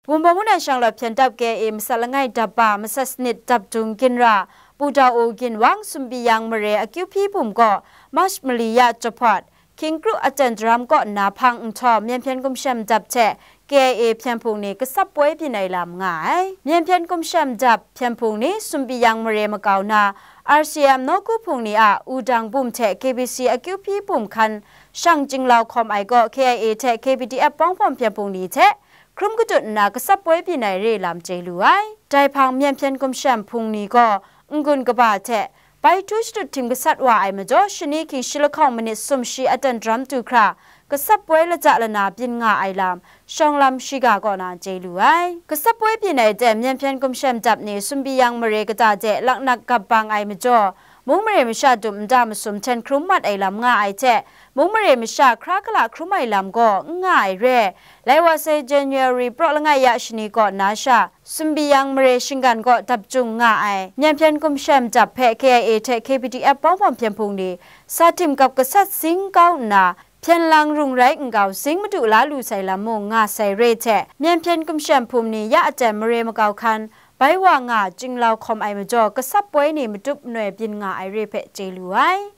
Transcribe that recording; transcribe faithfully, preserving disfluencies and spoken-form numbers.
Wunpawng Wundan Shanglawt Hpyen Dap K I A masat langai dap ba masat sanit dap dung ginra, Pu Dau U Ginwang, Sunbiyang mare akyu hpyi bum gaw March mali ya jahpawt, hkying kru aten daram kaw nna hpang nhtawm, Myen Hpyen Gumshem Dap hte K I A hpyen hpung ni kasap poi byin ai lam nga ai. Myen Hpyen Gumshem Dap hpyen hpung ni Sunbiyang mare makau na, R C M nawku hpung ni a wudang bum hte K B C akyu hpyi bum hkan shang chyinglau hkawm ai gaw, K I A hte K P D F Pawngpawm hpyen hpung ni hte hkrum katut nna kasap poi byin ai re lam chye lu ai. Dai hpang Myen Hpyen Gumshem hpung ni gaw n-gun kaba hte bai htu shadut htim gasat wa ai majaw, shani hkying shi lahkawng manit sumshi aten daram du hkra, kasap poi laja lana byin nga ai lam, shawng lam shiga kaw na chye lu ai. Kasap poi byin ai ten, Myen Hpyen Gumshem Dap ni Sunbiyang mare kata de laknak gap bang ai majaw, mung mare masha dum nta masum hten hkrum mat ai lam nga ai hte, mung mare masha hkra kala hkrum ai lam gaw n nga ai re. Lai wa sai January praw langai ya shani kaw na sha, Sunbiyang mare shinggan kaw dap jung nga ai Myen Hpyen Gumshem Dap hpe K I A hte K P D F Pawngpawm hpyen hpung ni sa htim gap gasat sing kau nna, hpyen lang rung rai n-gau sing madu la lu sai lam mung nga sai re hte, Myen Hpyen Gumshem hpung ni ya aten mare makau hkan bai wa nga chyinglau hkawm ai majaw, kasap poi ni matup noi byin nga ai re hpe chye lu ai.